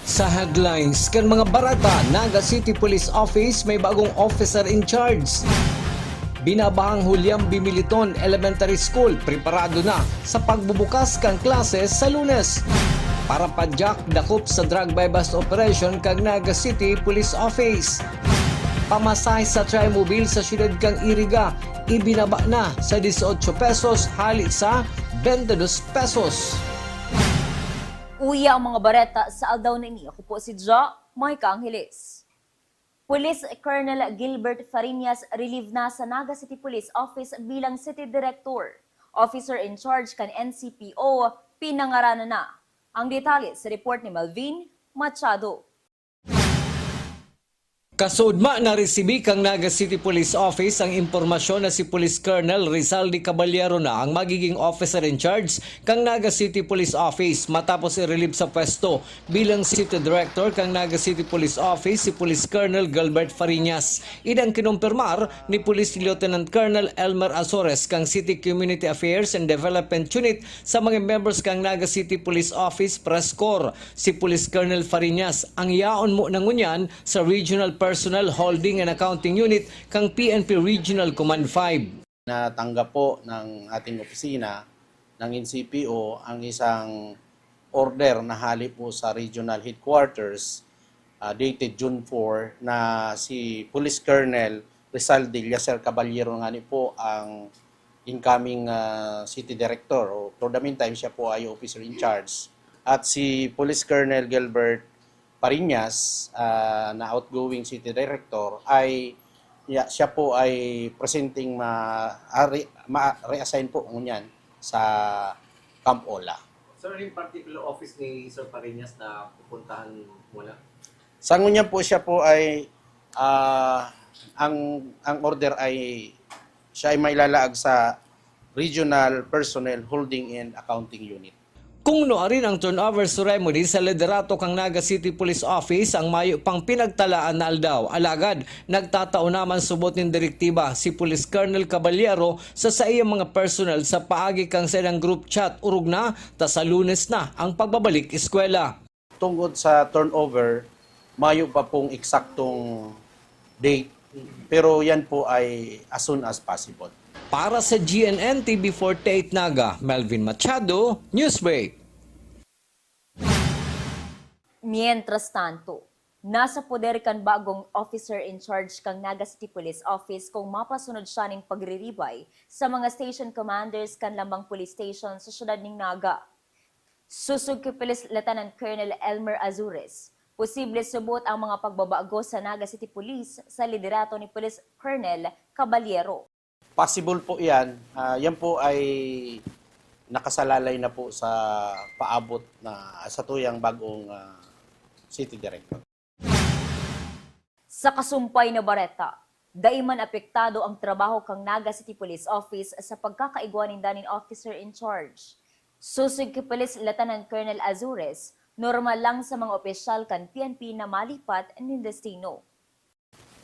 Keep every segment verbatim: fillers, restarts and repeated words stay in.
Sa headlines kan mga bareta, Naga City Police Office may bagong officer in charge. Binabahang Julian B. Militon Elementary School preparado na sa pagbubukas kan klase sa Lunes. Parapadyak dakop sa drug buy-bust operation kan Naga City Police Office. Pamasahe sa Trimobile sa siyudad kan Iriga, ibinaba na sa dieciocho pesos hali sa twenty-dos pesos. Uya ang mga bareta sa aldaw na ini. Ako po si Jo Micah Angeles. Police Colonel Gilbert Fariñas relieve na sa Naga City Police Office bilang City Director. Officer in charge kan N C P O, pinangaranan na. Ang detalye sa report ni Melvin Machado. Kasudma, naresibi kan Naga City Police Office ang impormasyon na si Police Colonel Rizaldi Caballero na ang magiging officer in charge kan Naga City Police Office matapos i-relieve sa pwesto bilang City Director kan Naga City Police Office si Police Colonel Gilbert Fariñas. Idang kinumpirmar ni Police Lieutenant Colonel Elmer Azores kan City Community Affairs and Development Unit sa mga members kan Naga City Police Office Press Corps. Si Police Colonel Fariñas ang yaon mo na ngunyan sa Regional Personnel Holding and Accounting Unit kan P N P Regional Command five. Natanggap po ng ating opisina ng N C P O ang isang order na hali po sa regional headquarters, ah, dated June four, na si Police Colonel Rizal de Llacer Caballero nga ni po ang incoming, ah, city director. O, for the meantime, siya po ay officer in charge. At si Police Colonel Gilbert Fariñas, ah, na outgoing city director, ay ya-, siya po ay presenting ma-, ah, re-, ma-, reassign po ngunyan sa Camp Ola. Sir, ano yung particular office ni Sir Fariñas na pupuntahan muna? Sa ngunyan po, siya po ay, ah, ang, ang order ay siya ay mailalaag sa Regional Personnel Holding and Accounting Unit. Kung nuarin ang turnover ceremony sa liderato kan Naga City Police Office ang mayo pang pinagtalaan na aldaw, alagad nagtatao naman subot nin direktiba si Police Colonel Caballero sa saiyang mga personnel sa paagi kan saiyang group chat, orog na ta sa Lunes na ang pagbabalik eskwela. Tungkod sa turnover, mayo pa pong eksaktong date, pero yan po ay as soon as possible. Para sa G N N T V forty-eight Naga, Melvin Machado, Newsbreak. Mientras tanto, nasa poder kan bagong officer in charge kan Naga City Police Office kung mapasunod siya nin pagriribay sa mga station commanders kan lambang police station sa siyudad nin Naga. Sosog ki Police Lieutenant Colonel Elmer Azores, posible subot ang mga pagbabago sa Naga City Police sa liderato ni Police Colonel Caballero. Possible po yan. Ah, yan po ay nakasalalay na po sa paabot na sa tuyang bagong, ah, city director. Sa kasumpay na bareta, dai man apektado ang trabaho kan Naga City Police Office sa pagkakaigwa ninda nin officer in charge. Sosog ki Police Lieutenant Colonel Azores, normal lang sa mga opisyal kan P N P na malipat nin destino.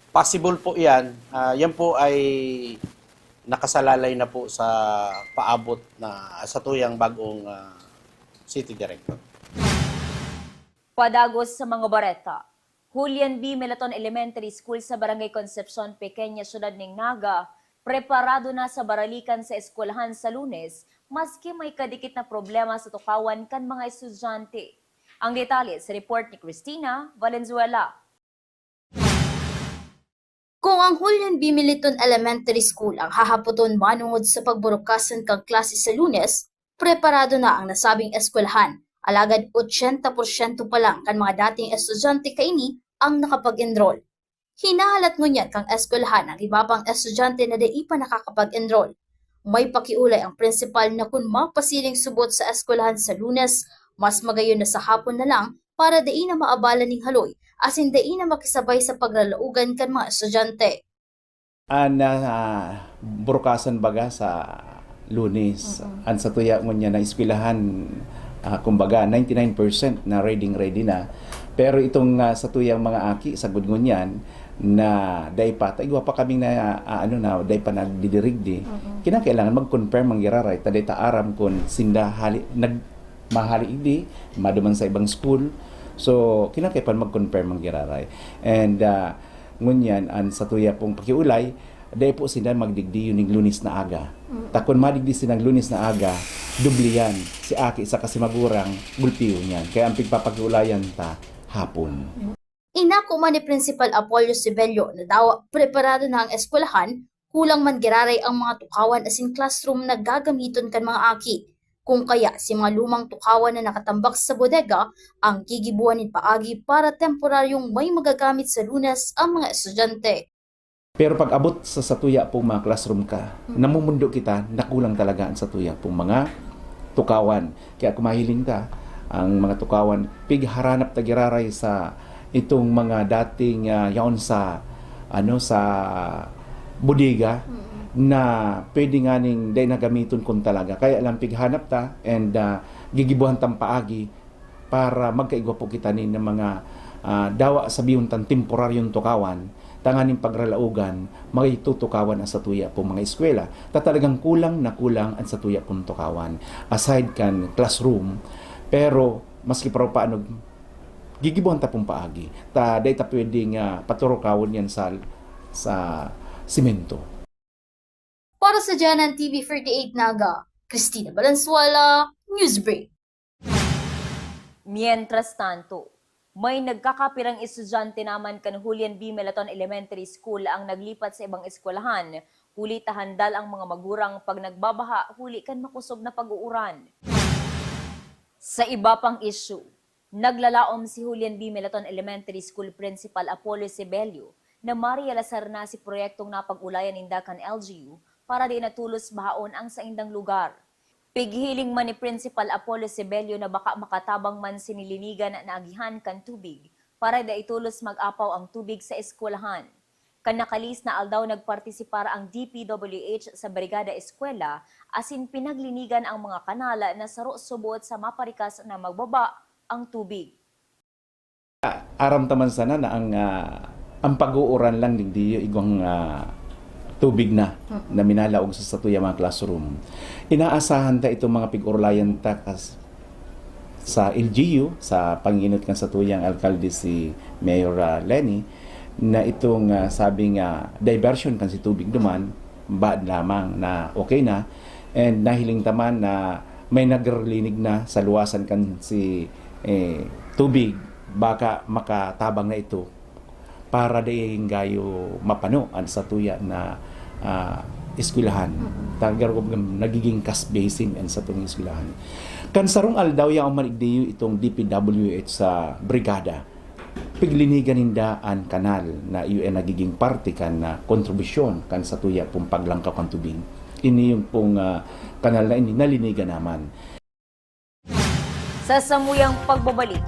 Possible po yan. Ah, yan po ay nakasalalay na po sa paabot na sa tuyang bagong, ah, city director. Padagos sa mga bareta, Julian B. Melaton Elementary School sa Barangay Concepcion, Pequeña, Siyudad nin Naga, preparado na sa baralikan sa eskwelahan sa Lunes, maski may kadikit na problema sa tukawan kan mga estudyante. Ang detalye sa report ni Christina Valenzuela. Kung ang Julian B. Meliton Elementary School ang hahapoton manongod sa pagburukasan kan klase sa Lunes, preparado na ang nasabing eskwelahan, alagad ochenta porsyento pa lang kan mga dating estudyante kaini ang nakapag-enroll. Hinahalat ngunyan kan eskwelahan ang iba pang estudyante na dai pa nakakapag-enroll. May pakiolay ang prinsipal na kun mapasiring subot sa eskwelahan sa Lunes, mas magayon na sa hapon na lang para dai na maabala nin haloy asin dai na makisabay sa paglalaogan kan mga estudyante. An, ah, burukasan baga sa Lunes. Mm-mm. An satuya ngunyan na eskwelahan, ah, kumbaga, ninety-nine percent na reading ready na. Pero itong, ah, satuyang mga aki, sagkod ngunyan, na dai pa, ta igwa pa kaming na, ah, ano na, dai pa nagdidirigdi. Mm-mm. Kinakailangan mag-confirm ang giraray, ta dai ta aram kun sinda hali-, nag-, Mahali igdi, maduman sa ibang school. So, kinakaipan mag-confirm ang giraray. And, ah, ngunyan, an satuya pong pakiulay, dai po sinda magdigdi ning Lunes na aga. Mm. Ta kun madigdi sinda Lunes na aga, doble yan. Si aki saka si magurang, gulpiyon yan. Kaya ang pigpapakiulayan ta, hapon. Inako man ni Principal Apolio Sebello na dawa preparado na ang eskwelahan, kulang man giraray ang mga tukawan asin classroom na gagamiton kan mga aki. Kung kaya, si mga lumang tukawan na nakatambak sa bodega ang gigibohan nin paagi para temporaryong may magagamit sa Lunes ang mga estudyante. Pero pag-abot sa satuya pong mga classroom ka, Mm. namumundo kita na kulang talaga ang satuya pong mga tukawan. Kaya kung mahiling ka, ang mga tukawan, pigharanap ta giraray sa itong mga dating, ah, yaon sa, ano, sa bodega Mm. na pwede nga ning dai na gamiton kun talaga. Kaya lang pighanap ta and, ah, gigibohan tang paagi para magkaigwa po kita nin mga, ah, dawa sabihon tan temporaryong tukawan, tanganing pagralaogan, magtutukawan ang satuya pong mga eskwela. Ta talagang kulang na kulang ang satuya pong tukawan. Aside kan classroom, pero maski pa paano, gigibohan ta pong paagi. Ta, dai ta pwedeng, ah, paturukawon yan sa, sa simento. Para sa G N N T V forty-eight Naga, Christina Valenzuela, Newsbreak. Mientras tanto, may nagkakapirang estudyante naman kan Julian B. Melaton Elementary School ang naglipat sa ibang eskwelahan, huli ta handal ang mga magurang pag nagbabaha huli kan makosog na pag-uuran. Sa iba pang isyu, naglalaom si Julian B. Melaton Elementary School Principal Apollo Sebello na marealisar na si proyektong napag-ulayan ninda kan L G U para di na tolos bahaon ang saindang lugar. Pighiling man ni Principal Apollo Sebello na baka makatabang man si nilinigan na agihan kan tubig para dai tolos mag-apaw ang tubig sa eskwelahan. Kan nakalihis na aldaw, nagpartisipar ang D P W H sa Brigada Eskwela asin pinaglinigan ang mga kanal na saro subot sa maparikas na magbaba ang tubig. Aram ta man sana na ang, ah, ang pag-uuran lang digdi igwang, ah, tubig na, Mm. na minalaog sa satuya mga classroom. Inaasahan ta itong mga pig-urulayan ta kas-, sa L G U, sa panginot kan satuyang alkalde si Mayor, ah, Leni, na itong, ah, sabi nga diversion kan si tubig duman, bad lamang na okay na. And nahiling ta man na may naglilinig na sa luwasan kan si, eh, tubig, baka makatabang na ito para dai gayo mapano an satuya na, ah, eskwelahan. Mm. Tagarog nagiging cash basin an satong eskwelahan. Kan sarong aldaw, yaon man igdiyo itong D P W H sa Brigada. Piglinigan ninda an kanal na iyo ay nagiging parte kan, ah, kontribusyon kan satuya pong paglangkaw kan tubig. Ini yung pong, ah, kanal na ini nalinigan naman. Sa samuyang pagbabalik,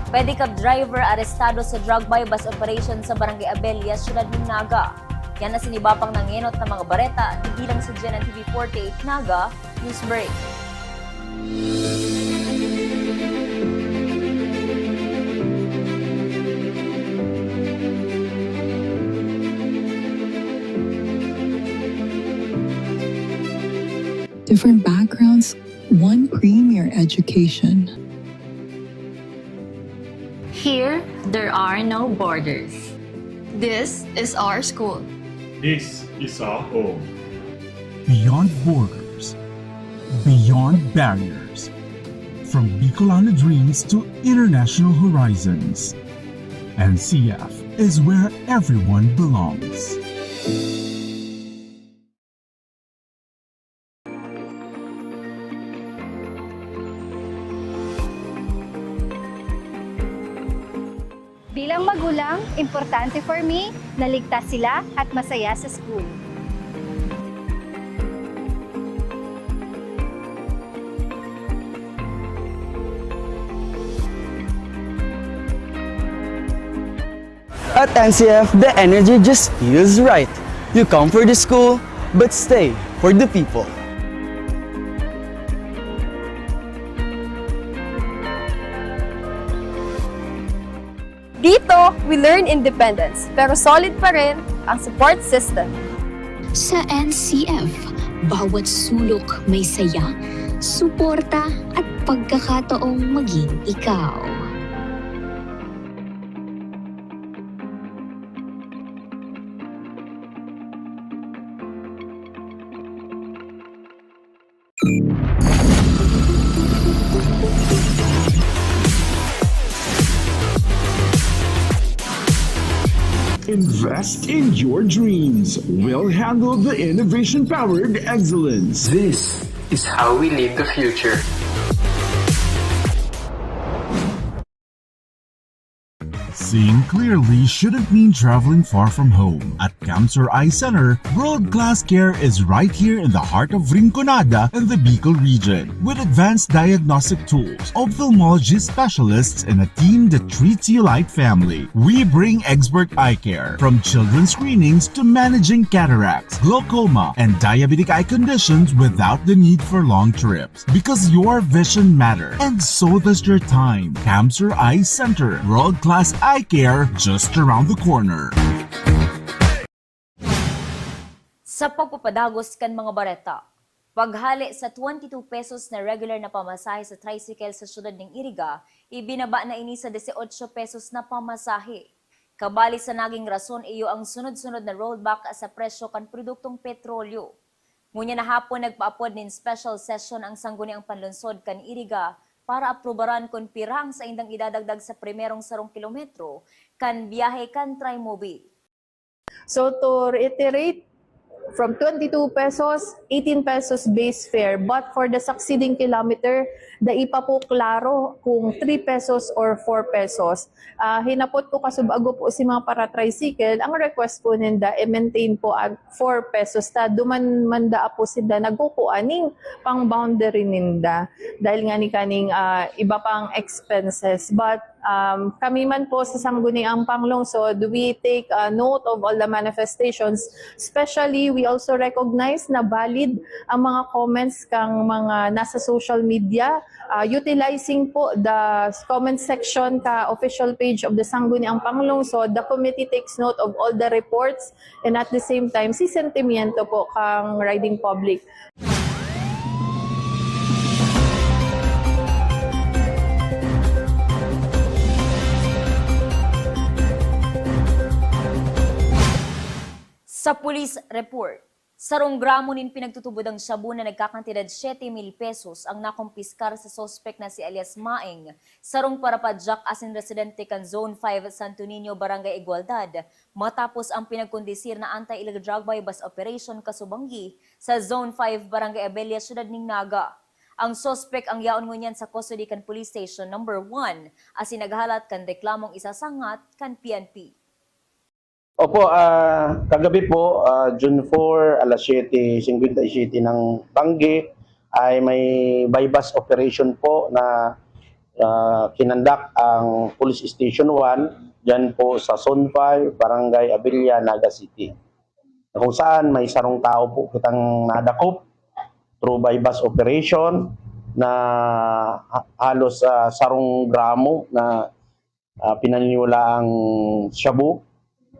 pedicab driver arestado sa drug buy-bust operation sa Barangay Abella, Siyudad nin Naga. Yan asin iba pang nangenot na mga bareta, bilang sa G N N T V forty-eight Naga, Newsbreak. Different backgrounds, one premier education. Here, there are no borders. This is our school. This is our home. Beyond borders, beyond barriers, from Bicolano dreams to international horizons, N C F is where everyone belongs. Bilang magulang, importante for me na ligtas sila at masaya sa school. At N C F, the energy just feels right. You come for the school, but stay for the people. Dito, we learn independence, pero solid pa rin ang support system. Sa N C F, bawat sulok may saya, suporta at Pagkakataong maging ikaw. Invest in your dreams. We'll handle the innovation-powered excellence. This is how we lead the future. Seeing clearly shouldn't mean traveling far from home. At Camsur Eye Center, world-class care is right here in the heart of Rinconada and the Bicol region. With advanced diagnostic tools, ophthalmology specialists, and a team that treats you like family, we bring expert eye care, from children's screenings to managing cataracts, glaucoma, and diabetic eye conditions without the need for long trips. Because your vision matters, and so does your time. Camsur Eye Center, world-class eye care just around the corner. Sa pagpapadagos kan mga bareta, paghale sa twenty-two pesos na regular na pamasahe sa tricycle sa siyudad nin Iriga, ibinaba na ini sa dieciocho pesos na pamasahe. Kabali sa naging rason, iyo ang sunod-sunod na rollback sa presyo kan produktong petrolyo. Ngunyan na hapon, nagpaapod nin special session ang Sangguniang Panlungsod kan Iriga para aprubaran kun pira ang saindang idadagdag sa primerong sarong kilometro kan biyahe kan Trimobile. So, to reiterate, from twenty-two pesos, eighteen pesos base fare. But for the succeeding kilometer, dai pa po klaro kung three pesos or four pesos. Ah, hinapot ko kasub-ago po si mga para-tricycle, ang request po ninda, i-maintain po ang four pesos ta duman man daa po sinda nagkukua ning pang-boundary ninda. Dahil nga ni kaning, ah, iba pang expenses. But, um, kami man po sa Sangguniang Panglungsod, we take, ah, note of all the manifestations. Especially, we also recognize na valid ang mga comments kang mga nasa social media. Ah, utilizing po the comment section ka official page of the Sangguniang Panglungsod, the committee takes note of all the reports and at the same time, si sentimiento po kang riding public. Sa police report, sarong gramo nin pinagtutubodang shabu na nagkakantidad siete mil pesos ang nakumpiskar sa suspek na si alias Maeng, sarong parapadyak asin residente kan Zone five Santo Niño, Barangay Igualdad, matapos ang pinagkondisir na anti-illegal drug buy-bust operation kasubanggi sa Zone five, Barangay Abella, Syudad nin Naga. Ang suspek ang yaon ngunyan sa custody kan Police Station Number One asin naghalat kan reklamong isasangat kan P N P. Opo, ah, kagabi po, ah, June four, alas siyete singkwenta y siyete ng banggi, ay may buy-bust operation po na, ah, kinonduct ang Police Station one, dyan po sa Zone five, Barangay Abella, Naga City. Kung saan may sarong tao po kitang nadakop through buy-bust operation na ha-, halos, ah, sarong gramo na ah, pinaniniwalaang shabu,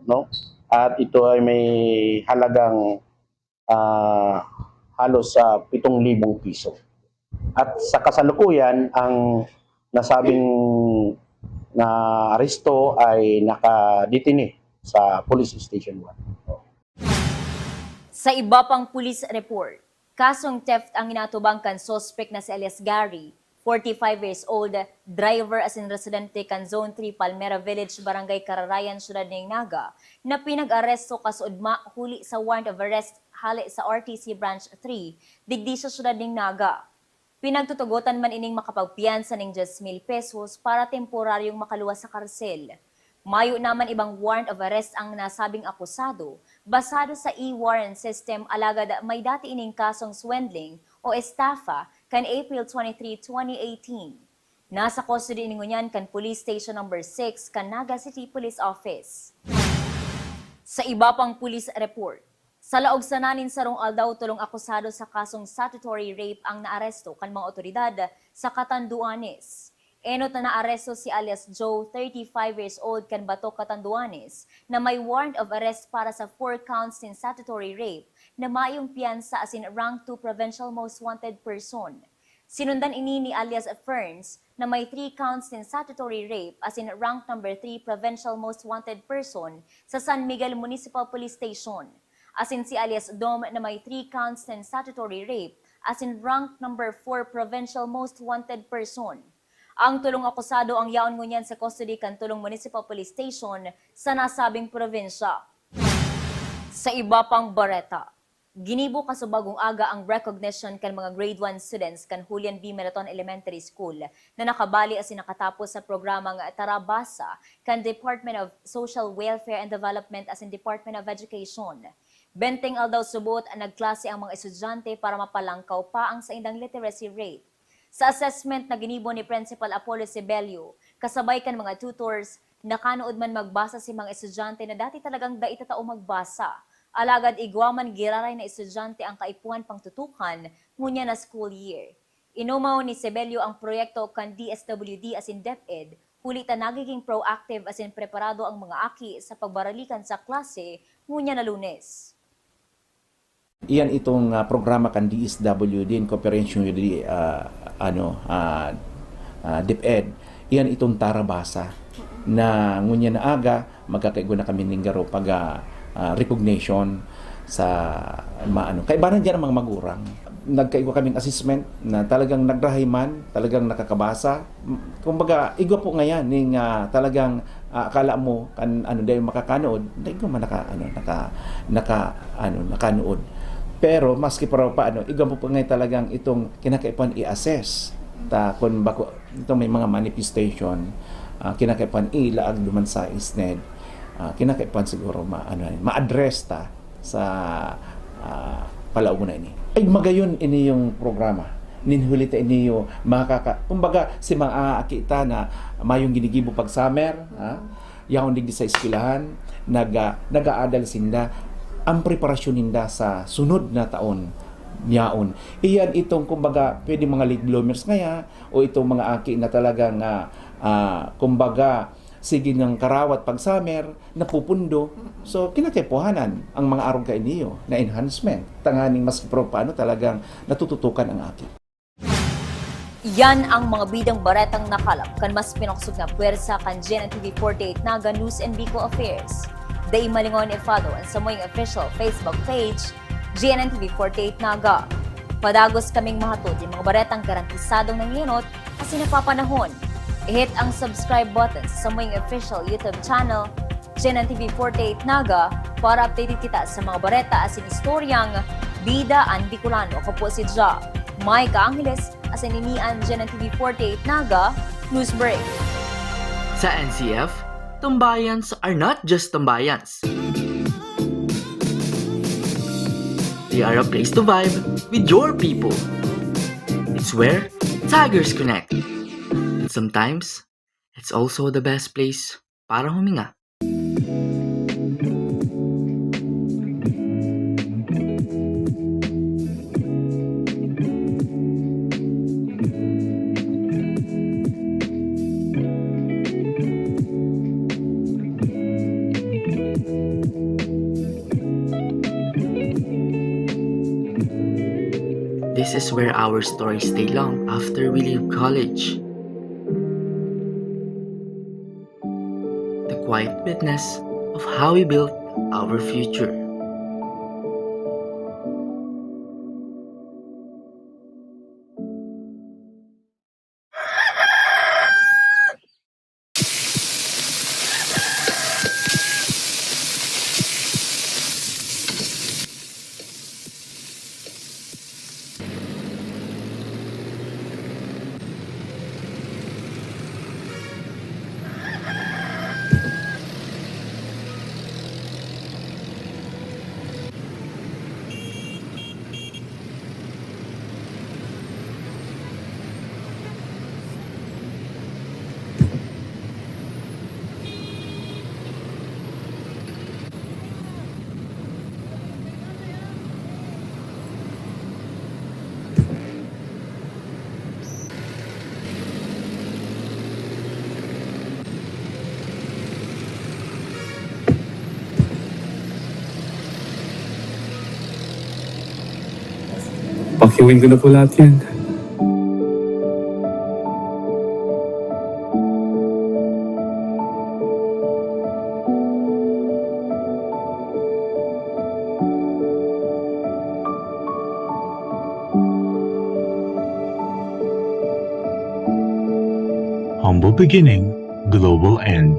no? At ito ay may halagang, ah, halos, ah, pitong libong piso. At sa kasalukuyan, ang nasabing na aresto ay nakadetene sa Police Station one. Sa iba pang police report, kasong theft ang inatubang kan suspek na si alias Gary, forty-five years old, driver asin residente kan Zone three Palmera Village, Barangay Kararayan, Syudad nin Naga, na pinag-aresto kasuodma huli sa warrant of arrest hale sa R T C Branch three, digdi sa Syudad nin Naga. Pinagtutugotan man ining makapagpiyansa nin diyes mil pesos para temporaryong makaluwas sa karsel. Mayo naman ibang warrant of arrest ang nasabing akusado, basado sa e-warrant system, alagad may dati ining kasong swindling o estafa kan April twenty-three, twenty eighteen. Nasa custody ini ngunyan kan Police Station Number six kan Naga City Police Office. Sa iba pang police report, sa laog sana nin sarong aldaw, tolong akusado sa kasong statutory rape ang naaresto kan mga otoridad sa Catanduanes. Enot na naaresto si alias Joe, thirty-five years old, kan Bato, Catanduanes, na may warrant of arrest para sa four counts nin statutory rape na mayong piyansa asin rank two provincial most wanted person. Sinundan ini ni alias Ferns na may three counts nin statutory rape asin rank number three provincial most wanted person sa San Miguel Municipal Police Station, asin si alias Dom na may three counts nin statutory rape asin rank number four provincial most wanted person. Ang tulong akusado ang yaon ngunyan sa custody kan tulong Municipal Police Station sa nasabing probinsya. Sa iba pang bareta, ginibo kasubagong aga ang recognition kan mga grade one students kan Julian B. Melaton Elementary School na nakabali asin nakatapos sa programang Tarabasa kan Department of Social Welfare and Development asin Department of Education. Benteng aldaw subot nagklase ang mga estudyante para mapalangkaw pa ang saindang literacy rate. Sa assessment na ginibo ni Principal Apollo Sebelio, kasabay kan mga tutors, nakanood man magbasa si mga estudyante na dati talagang dai tatao magbasa. Alagad igwa man giraray na estudyante ang kaipuhan pangtutukan ngunyan na school year. Inomaw ni Sebelio ang proyekto kan D S W D asin DepEd, huli ta nagiging proactive asin preparado ang mga aki sa pagbaralikan sa klase ngunyan na Lunes. Iyan itong ah, programa kan D S W D in cooperation with the ah, ano ah, ah, DepEd. Iyan itong Tarabasa na ngunyan na aga magkakaigwa na kami ning garo pag ah, ah, recognition sa maano. Kaibanan diyan ang mga magurang. Nagkaigwa kaming assessment na talagang nagrahay man, talagang nakakabasa. M- Kumbaga, igwa po ngayon ning ah, talagang ah, akala mo kan ano dahil makakanood, dahil ko man naka ano naka naka ano nakanood. Pero maski pa pa ano, igwa po po ngayon talagang itong kinakaipuhan i-assess ta kun bako itong may mga manifestation ah, kinakaipuhan ilaag duman sa isned ah, kinakaipuhan siguro ma ano ma-address ta sa ah, palaog na ini. Ay magayon ini yung programa. Ninhuli ta ini yung makaka kumbaga si mga aaki ta na mayong ginigibo pag summer, ha? Yaon digdi sa eskwelahan, naga, nag-aadal sinda ang preparasyon ninda sa sunod na taon. Yaon. Iyan itong kumbaga pwede mga late bloomers ngaya o itong mga aki na talagang ah, ah, kumbaga sige ng karawat pag summer, napupundo. So, kinakaipuhanan ang mga arog kainiyo na enhancement. Tanganing mas paano talagang natututukan ang aki. Yan ang mga bidang baretang nakalap kan mas pinakosog na pwersa kan G N N T V forty-eight Naga News and Bicol Affairs. Dai malingaw na i-follow ang Samoyang Official Facebook page, G N N T V forty-eight Naga. Padagos kaming mahatod yung mga baretang garantisadong nangihinot asin napapanahon. I-hit ang subscribe button sa Samoyang Official YouTube channel, G N N T V forty-eight Naga, para updated kita sa mga bareta asin istoryang Bida an Bicolano. Ako po si Ja Micah Angeles, asin ini an G N N T V forty-eight Naga News Break. Sa N C F, tambayans are not just tambayans. They are a place to vibe with your people. It's where Tigers connect. And sometimes, it's also the best place para huminga. This is where our stories stay long after we leave college. The quiet witness of how we built our future. Pakiuwin ko na po lahat yan. Humble beginning, global end.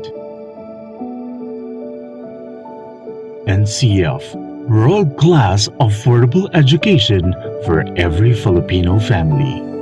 N C F, world-class affordable education for every Filipino family.